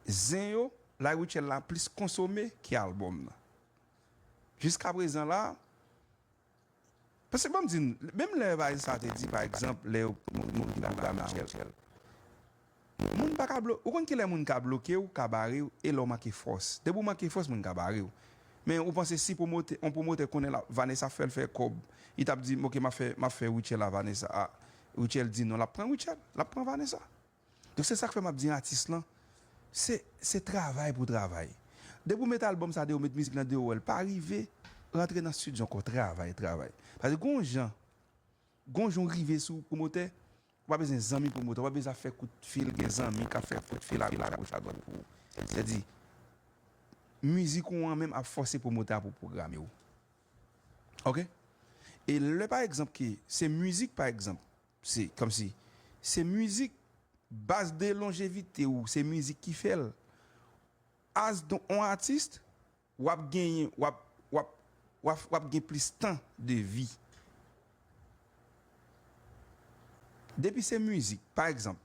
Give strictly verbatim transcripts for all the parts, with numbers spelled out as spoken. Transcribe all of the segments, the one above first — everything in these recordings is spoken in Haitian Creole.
zen yo, Larry Rutshelle la plis konsome ke albòm nan. Jiskaprezan la, paske ban m di n, menm lè Vanessa te di, pa egzanp, lè yo moun, moun ki pa Larry Rutshelle, moun pa ka blo-, ou konn kilè moun ka bloke w, ka bare w, e lè w manke fòs. Depi w manke fòs, moun ka bare w. Men ou panse si pwomotè, yon pwomotè konnen la, Vanessa fè l fè kòb, li t ap di, "Ok, m ap fè, m ap fè Rutshelle a Vanessa." A, Rutshelle di non, l ap pran Rutshelle, l ap pran Vanessa. Donk, se sa k fè m ap di atis lan, se, se travay pou travay. Depi w met albòm sa deyò, w met mizik lan deyò, w wè l pa rive, rantre nan estidyo ankò, travay, travay. Paske gon jan, gon jan w rive sou pwomotè, ou pa bezwen zanmi pwomotè, ou pa bezwen ap fè kout fil, gen zanmi k ap fè kout fil a goch a dwat pou ou. Sètadi, mizik ou an menm ap fòse pwomotè a pou pwograme w. Ok? E lè, pa egzanp, ke se mizik, pa egzanp, se kòmsi, se mizik, baz de lonjevite ou, se mizik ki fè l. As on atis, w ap genyen, w ap, w ap, w ap, w ap gen plis tan de vi. Depi se mizik, pa egzanp,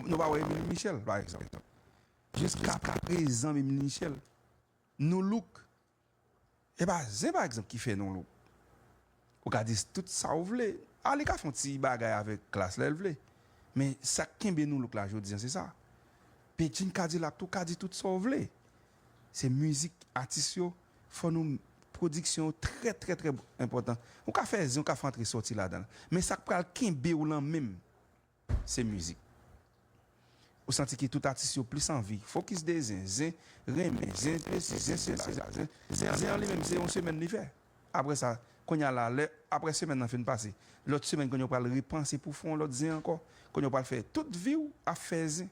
nou pa wè Emeline Michel, pa egzanp. Jiskaprezan, Emeline Michel, Nou Look, e pa zen, pa egzanp, ki fè Nou Look. Ou ka di tout sa ou vle. Ali ka fè yon ti bagay avèk Klass lè l vle. Men sa k kenbe Nou Look la jodi a, se sa. Bedjine Cadillac tou ka di tout sa w vle. Se mizik atis yo, fò nou, pwodiksyon yo trè, trè, trè enpòtan. Ou ka fè zen, ou ka fè antre sòti ladan l. Men sa k pral kenbe w lan menm, se mizik. Ou santi ke tout atis yo plis anvi fokis de zen, zen renmen, zen sesi, zen sela, zen, zen, zen an li menm se yon semèn li fè. Apre sa, kounye a la, lè, apre semèn nan fin pase, lòt semèn kounye a w pral repanse pou fè yon lòt zen ankò. Kounye a w pral fè tout vi w ap fè zen.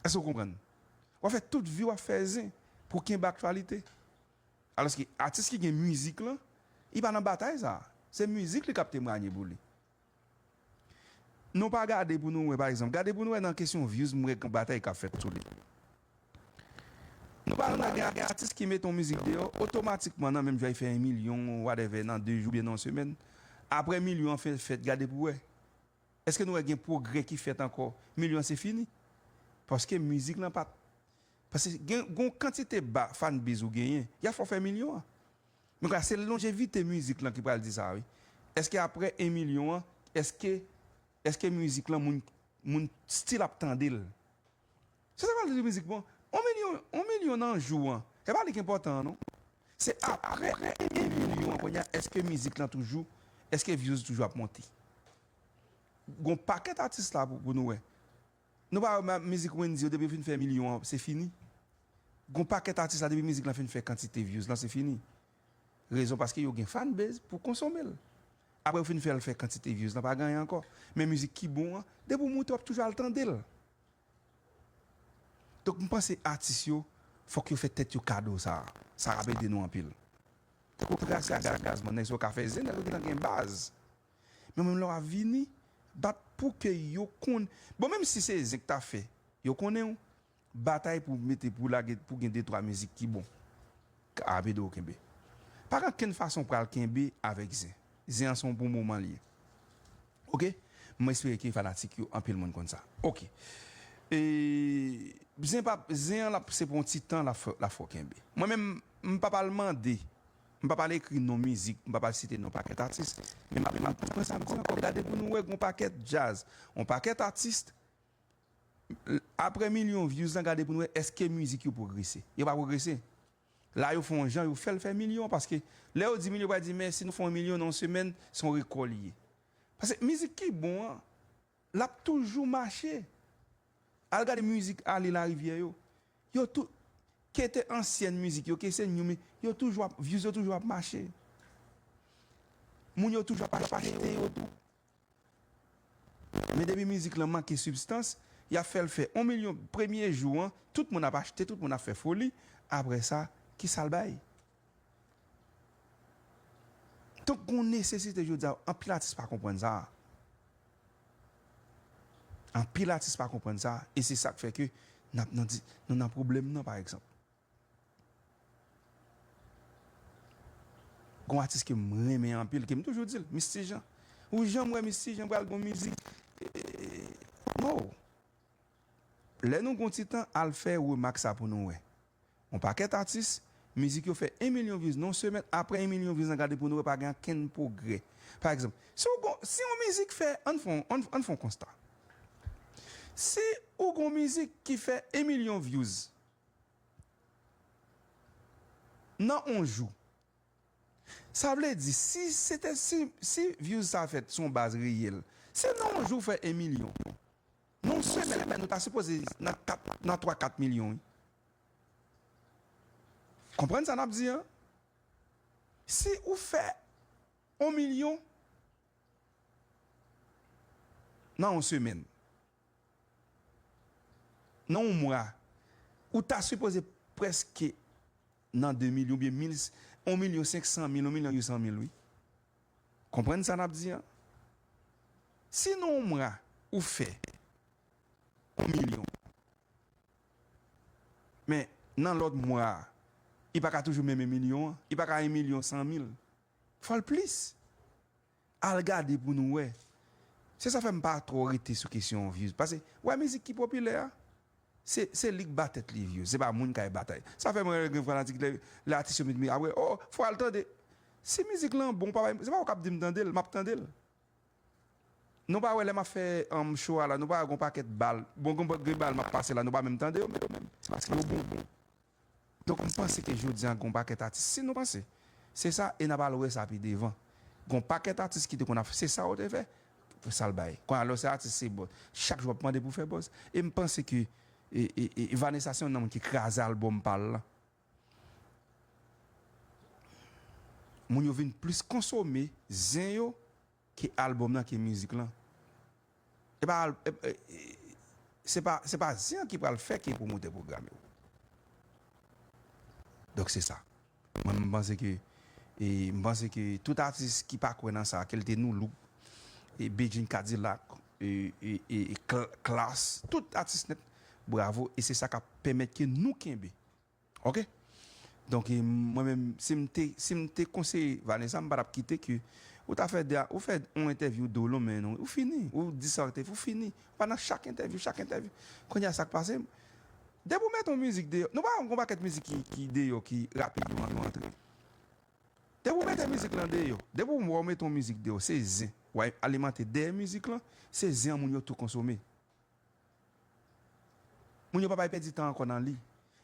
Èske w konprann? W ap fè tout vi w ap fè zen pou kenbe aktyalite. Alòske atis ki gen mizik lan, li pa nan batay sa. Se mizik li k ap temwanye pou li. Nou pa gade pou nou wè, pa egzanp, gade pou nou wè nan kesyon views, m wè gen batay k ap fèt sou li. Nou pa wè gen atis ki mete yon mizik deyò, otomatikman nan menm jou a li fè yon milyon, whatever, nan de jou oubyen nan yon semèn. Apre milyon an fè, fèt, gade pou wè. Èske nou wè gen pwogrè ki fèt ankò? Milyon an se fini. Paske mizik lan pa t, paske gen, gen yon kantite ba, fanbase ou genyen, y ap fè w fè milyon an. Men kounye a, se lonjevite mizik lan ki pral di sa, wi. Èske apre yon milyon an, èske, èske mizik lan moun, moun still ap tande l? Se sa k pral di mizik bon. Yon milyon, yon milyon nan jou an, e pa li k enpòtan an, non. Se apre yon milyon an, kounye a, èske mizik lan toujou, èske views toujou ap monte? Gon pakèt atis la pou, pou nou wè. Nou pa wè ma-, mizik Wendyy yo, depi yo fin fè milyon an, se fini. Gon pakèt atis la, depi mizik lan fin fè kantite views lan, se fini. Rezon paske yo gen fanbase pou konsome l. Apre yo fin fè l fè kantite views lan, pa gen anyen ankò. Men mizik ki bon an, depi w moute, w ap toujou al tande l. Donk, m panse atis yo, fòk yo fè tèt yo kado sa. Sa ap ede nou anpil. Tankou Traska, Gazman, nèg sa yo ka fè zen, nèg yo gentan gen baz. Men menm lè w ap vini, bat pou ke yo konn. Bon, menm si se zen k ta fè, yo konnen w, batay pou mete, pou lage, pou gen de twa mizik ki bon. Ka ap ede w kenbe. Pa gen okenn fason w pral kenbe avèk zen. Zen an se yon bon moman l ye. Ok? Mwen espere ke fanatik yo, anpil moun konn sa. Ok. E, zen pa, zen an, l ap, se pou yon ti tan, l ap fè, l ap fè w kenbe. Mwen menm, m p ap al mande, m p ap al ekri non mizik, m p ap al site non pakèt atis. Men m ap, men m ap pran sa m di ankò, gade pou nou wè, gon pakèt djaz, yon pakèt atis, apre milyon views lan, gade pou nou wè, èske mizik yo pwogrese? Yo pa pwogrese. La, yo fè yon jan, yo fè l fè milyon, paske lè yo di milyon, yo pral di, men si nou fè yon milyon nan yon semèn, se yon rekò li ye. Paske mizik ki bon an, l ap toujou mache. Al gade mizik Ale Larivyè yo. Yo tou, ke te ansyen mizik yo, ke se new, men yo toujou ap, views yo toujou ap mache. Moun yo toujou ap achte yo tou. Men depi mizik lan manke sibstans, y ap fè l fè yon milyon premye jou an, tout moun ap achte, tout moun ap fè foli. Apre sa, kisa l bay? Donk, gon nesesite jodi a, anpil atis pa konprann sa. Anpil atis pa konprann sa, e se sa k fè ke n ap nan di, nou nan pwoblèm nan, pa egzanp. Gon atis ke m renmen anpil, ke m toujou di l, Misty Jean. Ou janm wè Misty Jean pral gon mizik? Eh, no. Lè nou gon ti tan, al fè remak sa pou nou wè. Yon pakèt atis, mizik yo fè en milyon views nan yon semèn, apre en milyon views lan, gade pou nou wè pa gen okenn pwogrè. Pa egzanp, si w gon, si yon mizik fè, ann fè, ann, ann fè yon konsta. Si ou gon mizik ki fè en milyon views nan yon jou, sa vle di, si se te, si, si views sa fèt sou yon baz reyèl, si nan yon jou w fè en milyon, nan yon semèn, ou ta sipoze nan kat, nan twa, kat milyon, wi. Konprann sa n ap di an? Si ou fè yon milyon nan yon semèn, nan yon mwa, ou ta sipoze prèske nan de milyon, oubyen mil, yon milyon senk san mil, yon milyon uit san mil, wi. Konprann sa n ap di an? Si nan yon mwa, ou fè yon milyon, men nan lòt mwa a, li pa ka toujou menm en milyon an, li pa ka en milyon san mil. Fò l plis. Al gade pou nou wè. Se sa fè m pa twò rete sou kesyon views. Paske, w wè mizik ki popilè a, se, se li k ba tèt li views. Se pa moun k al batay. Sa fè mwen gen fanatik lè, lè atis yo met mizik. Apre, oh, fò al tande. Si mizik lan bon, papa, se pa ou k ap di m tande l, m ap tande l. Nou pa wè lè m ap fè, um, show a la, nou pa wè gon pakèt bal. Bon, gon, gen bal m ap pase la, nou pa menm tande yo, men yo menm. Se paske yo bon. Donk, m panse ke jodi a, gon pakèt atis, si nou panse, se sa, e n ap al wè sa pi devan. Gon pakèt atis ki te konn ap, se sa yo te fè, sa l bay. Kounye a, lè w se atis, se buzz. Chak jou w ap mande pou fè buzz. E m panse ke, e, e, e Vanessa se yon moun ki kraze albòm pa l lan. Moun yo vin plis konsome zen yo ke albòm lan, ke mizik lan. E pa al-, e, e, e, se pa, se pa zen an ki pral fè ke pwomotè pwograme w. Donk se sa. Mwen, m panse ke, e, m panse ke tout atis ki pa kwè nan sa, ke l te Nou Look, e, Bedjine Cadillac, e, e, e, e Cl-, Klass, tout atis nèt, bravo, e se sa k ap pèmèt ke nou kenbe. Oke? Donk, e, mwen menm, si m te, si m te konseye Vanessa, m pa t ap kite ke ou ta fè de, ou fè yon entèvyou de w lonmen, non, ou fini, ou di sa w te, ou fini. Ou pa nan chak entèvyou, chak entèvyou. Kounye a, sa k pase, depi w mete yon mizik deyò, nou pa wè yon pakèt mizik ki, ki deyò, ki rapidman yo antre. Depi w mete mizik lan deyò, depi w wè w mete yon mizik deyò, se zen. W al alimante dèyè mizik lan, se zen an moun yo tou konsome. Moun yo pa bay pèdi tan ankò nan li.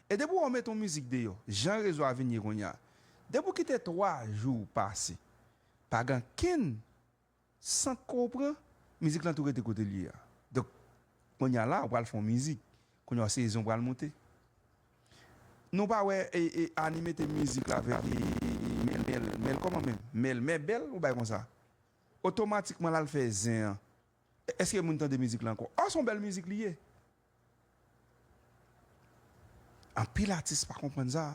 E depi w wè w mete yon mizik deyò, jan rezo a vin ye kounye a, depi w kite twa jou pase, pa gen kenn sant ke w pran, mizik lan tou rete kote l ye a. Donk, kounye a la, ou pral fè yon mizik, kounye a se zen w pral moute. Nou pa wè, e, e, Annie mete mizik la avèk, e, e, Mel, Mel, Mel kòman menm? Mel, Mel bèl, ou bay konsa. Otomatikman, l al fè zen an. Èske moun tande mizik la ankò? Ò, se yon bèl mizik li ye. Anpil atis pa konprann sa.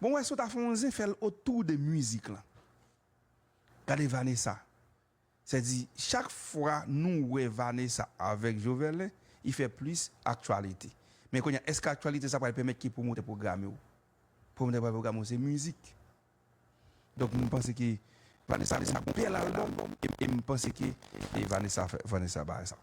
Bon, wè, si w ta fè yon zen, fè l otou de mizik lan. Gade Vanessa. Sèdi, chak fwa nou wè Vanessa avèk Jovelin, li fè plis aktyalite. Men kounye a, èske aktyalite sa pral pèmèt ke pwomotè pwograme w? Pwomotè pral pwograme w, se mizik. Donk, m panse ke Vanessa, Vanessa gon bèl albòm, e, e m panse ke, e Vanessa fè, Vanessa bay sa.